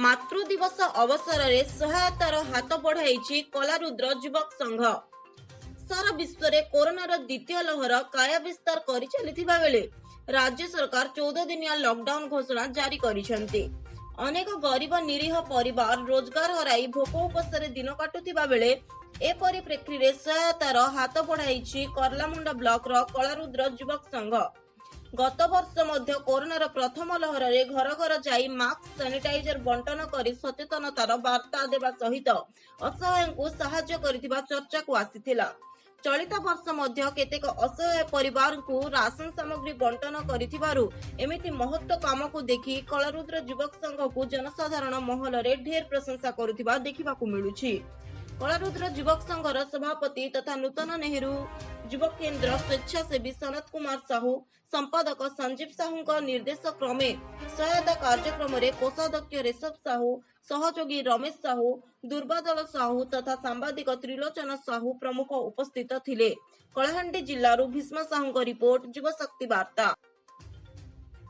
ମାତୃ ଦିବସ ଅବସରରେ ସହାୟତାର ହାତ ବଢ଼ାଇଛି କଳାରୁଦ୍ର ଯୁବକ ସଂଘ। ସାରା ବିଶ୍ୱରେ କରୋନାର ଦ୍ୱିତୀୟ ଲହର କାୟା ବିସ୍ତାର କରି ଚାଲିଥିବା ବେଳେ ରାଜ୍ୟ ସରକାର 14 ଦିନିଆ ଲକଡାଉନ ଘୋଷଣା ଜାରି କରିଛନ୍ତି। ଅନେକ ଗରିବ ନିରୀହ ପରିବାର ରୋଜଗାର ହରାଇ ଭୋକ ଉପୋଷରେ ଦିନ କାଟୁଥିବା ବେଳେ ଏ ପରିପ୍ରେକ୍ଷୀରେ ସହାୟତାର ହାତ ବଢ଼ାଇଛି କର୍ଲାମୁଣ୍ଡା ବ୍ଲକର କଳାରୁଦ୍ର ଯୁବକ ସଂଘ। ଗତ ବର୍ଷ ମଧ୍ୟ କରୋନାର ପ୍ରଥମ ଲହରରେ ଘର ଘର ଯାଇ ମାସ୍କ, ସାନିଟାଇଜର ବଣ୍ଟନ କରି ସଚେତନତାର ବାର୍ତ୍ତା ଦେବା ସହିତ ଅସହାୟଙ୍କୁ ସାହାଯ୍ୟ କରିଥିବା ଚର୍ଚ୍ଚାକୁ ଆସିଥିଲା। ଚଳିତ ବର୍ଷ ମଧ୍ୟ କେତେକ ଅସହାୟ ପରିବାରଙ୍କୁ ରାସନ ସାମଗ୍ରୀ ବଣ୍ଟନ କରିଥିବାରୁ ଏମିତି ମହତ୍ତ୍ୱ କାମକୁ ଦେଖି କଳାରୁଦ୍ର ଯୁବକ ସଂଘକୁ ଜନସାଧାରଣ ମହଲରେ ଢେର ପ୍ରଶଂସା କରୁଥିବା ଦେଖିବାକୁ ମିଳୁଛି। କଳାରୁଦ୍ର ଯୁବକ ସଂଘର ସଭାପତି ତଥା ନୂତନ ନେହେରୁ ଯୁବ କେନ୍ଦ୍ର ସ୍ୱେଚ୍ଛାସେବୀ ସନତ କୁମାର ସାହୁ, ସମ୍ପାଦକ ସଞ୍ଜୀବ ସାହୁଙ୍କ ନିର୍ଦ୍ଦେଶ କ୍ରମେ ସହାୟତା କାର୍ଯ୍ୟକ୍ରମରେ କୋଷାଧ୍ୟକ୍ଷ ରେଷଭ ସାହୁ, ସହଯୋଗୀ ରମେଶ ସାହୁ, ଦୁର୍ବାଦଳ ସାହୁ ତଥା ସାମ୍ବାଦିକ ତ୍ରିଲୋଚନ ସାହୁ ପ୍ରମୁଖ ଉପସ୍ଥିତ ଥିଲେ। କଳାହାଣ୍ଡି ଜିଲ୍ଲାରୁ ଭୀଷ୍ମ ସାହୁଙ୍କ ରିପୋର୍ଟ, ଯୁବଶକ୍ତି ବାର୍ତ୍ତା।